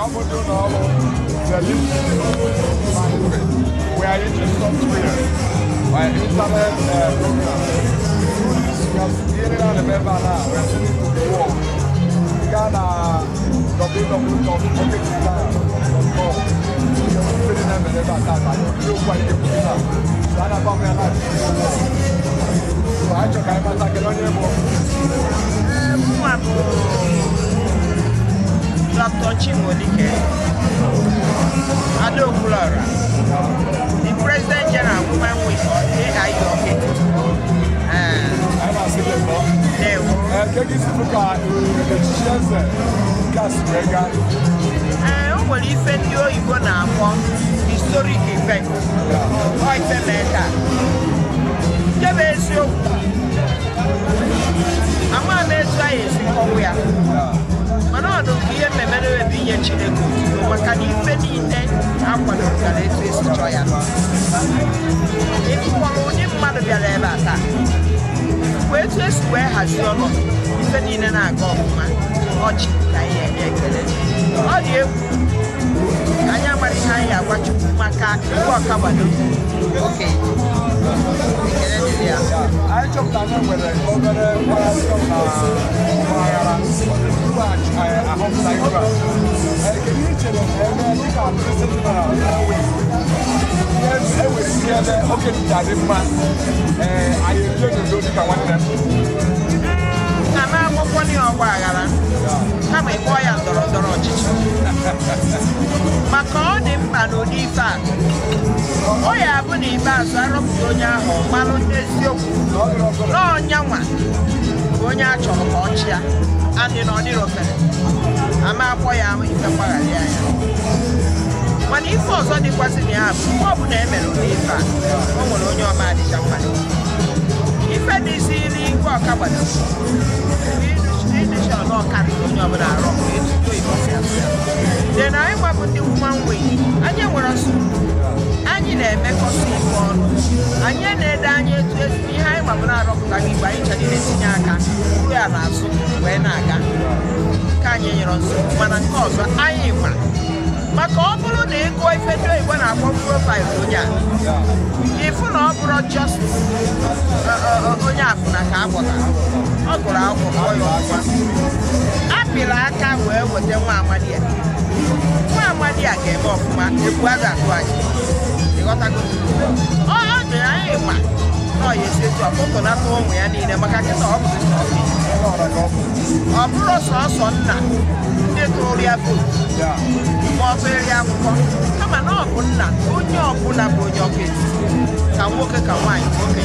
Ọ bụ ndị ụlọ ọrụ Zenith Management. We are into software, internet program. Through this, we are hearing and remember now, we are sending to the world. Gaa na www.oketitime.com. Ife dị na-emere ebe a tata, ndị okwu anyị ga-ekwute taa. So a na-agba ya live to the world. So anyị chọrọ ka anyị mata kedu onye bụ. Mụnwa bụ Dr. Chinwodike Adaokwuluora, the President General, Women Wing of AIU Awka. Anyị na-asị gị nnọọ. Ndewo. Ee, ke gị si fụ ka echichi eze nke a si wee gaa? Ee, o nwere ife ndị oyibo na-akpọ historic event. Ọ ife mee taa. Nke bụ eziokwu, ama m etu anyị esi kọwa ya, mana ọ dị nke ihe mmemme bụ inye Chineke otuto maka na ife niile akwadotara etu esi chọọ ya. Ịfụkwara ụdị mmadụ bịara ebe a taa, ifukwa etu esi wee hazie ọnọdụ, ife niile na-aga ọfụma. Ọchị ka anyị enye ekele. Ọ dị egwu, anyị amara ihe anyị agwa Chukwu maka Igwe Ọkagbado oke. Ekele dịrị ya. Anyị chọpụtara na enwere obere mkparịta na ọgbaghara tupu ahọpụta igwe a. Ee, kedu ihe i chere na eme dịka President General? E nwere ike ebe oke dị mma, ee, anyị ebie n'udo dịka nwanne. Ama akwụkwọ na ọgba aghara, kama ịkpọọ ya ndọrọ ndọrọ ọchịchị, maka ọ dị mkpa n'ụdị ife a. Ọ ya abụ na ikpeazụ arọpụta onye ahụ, malụ eziokwu n'ọnyanwa bụ onye a chọrọ ka ọ chịa andị na ọ dịrị ofere ama akpọ ya ife mgbaghara ya. Mana ife ọzọ dịkwazị na ya bụ, mgbe ọbụla e mere ụdị ife a, o nwere onye ọma adịcha mma. Ife dịziri Igwe Ọkagbado ịdịcha na ọkarịrị onye ọbụla arụ ọkụ etuto Igbo si asụ ya dị na anyị gbapụ ndị woman wing. Anyị nwere nsogbu, anyị na-emekọsị ife ọnụ, anyị na-ede anya etu esi ihe anyị gbapụ na-arọpụtaghị igbe. Anyị chọrọ na-etinye aka ruo ya n'azụ wee na-aga nke anyị nyere nsogbu. Mana nke ọzọ anyị ma, maka ọ bụrụ na ị gụọ ife ndị oyibo na-akpọ profile onye a, ịfụ na ọ bụrụ just onye afụna ka a kpọtara. Ọ gụrụ akwụkwọ, gụọ ya ọfụma, apịrị aka wee weta nwa amadi a. Nwa amadi a ga-eme ọfụma, egwu a ga-atụ anyị. Ịghọtago? Ọ dị anyị ma na ọ ya esi etu ọkpọkọnata ụmụ ya niile, maka kịta ọ bụzi sọ ọ bụrụ sọsọ nna ndị tụrụ ya vootu ma ọ tụrụ ya akwụkwọ, kama na ọ bụ nna onye ọbụla bụ onye Ọka Etiti, ka nwoke, ka nwaanyị, ka okenye.